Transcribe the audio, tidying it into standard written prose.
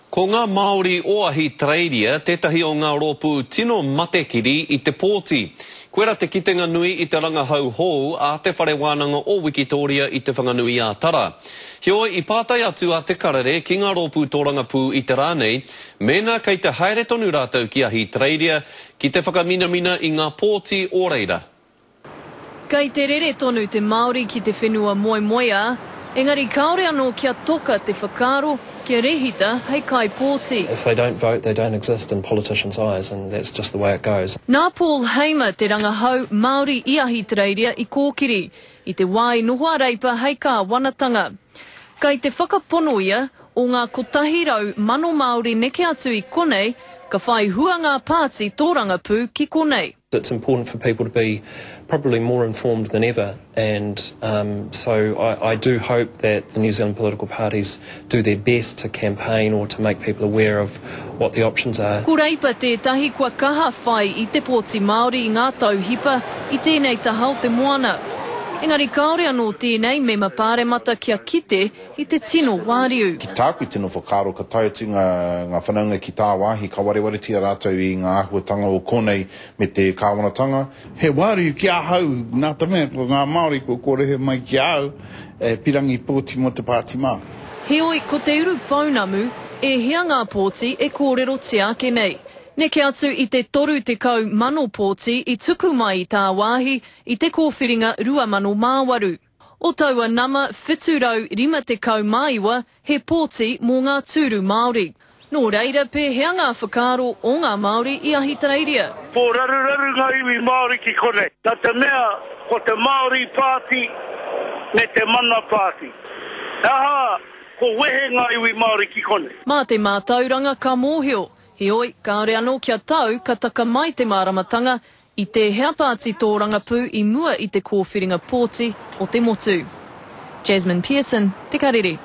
Ko ngā Māori o Ahitereiria tētahi o ngā rōpū tino matekiri i te pōti. Koira te kitenga nui i te rangahau hou a Te Whare Wānanga o Wikitōria i Te Whanganui-ā-Tara. Heoi, i pātai atu a Te Karere ki ngā rōpū tōrangapū i te rā nei, mēnā kei te haere tonu rātou ki Ahitereiria ki te whakaminamina i ngā pōti o reira. Kei te rere tonu te Māori ki te whenua moemoeā, engari kāore anō kia toka te whakaaro kia rehita hei kaipōti. If they don't vote, they don't exist in politicians' eyes and that's just the way it goes. Nā Paul Hamer te rangahau Māori i Ahitereiria i kōkiri, i te wā i noho a Reipa hei kāwanatanga. Kei te whakapono ia, o ngā 100,000 Māori neke atu i konei, ka whai hua ngā pāti tōrangapū ki konei. It's important for people to be probably more informed than ever and um, so I, I do hope that the New Zealand political parties do their best to campaign or to make people aware of what the options are. Ko Reipa tētahi kua kaha whai i te pōti Māori i ngā tau hipa i tēnei taha o te moana. Engari kāore anō tēnei mema pāremata kia kite i te tino wāriu. Ki tāku tino whakaaro ka tae atu ngā whanaunga ki tāwāhi ka warewaretia rātou i ngā āhuatanga o konei me te kāwanatanga. He wāriu ki ahau nā te mea ko ngā Māori kua kōrehe mai ki a au e pirangi pōti mō te Pāti Māori. Heoi, ko te urupounamu, e hia ngā pōti e kōrerotia ake nei? Neke atu i te 30,000 pōti i tuku mai i tāwāhi i te kōwhiringa 2008. O taua nama 759 he pōti mō ngā tūru Māori. Nō reira, pēhea ngā whakaaro o ngā Māori i Ahitereiria? Pōraruraru ngā iwi Māori ki konei, nā te mea ko te Māori Pāti me te Mana Pāti. He aha ko wehe ngā iwi Māori ki konei? Mā te mātauranga ka mōhio. Heoi, kāore anō kia tau ka taka mai te māramatanga I tēhea pāti tōrangapū i mua i te kōwhiringa pōti o te motu? Jasmine Pearson, Te Karere.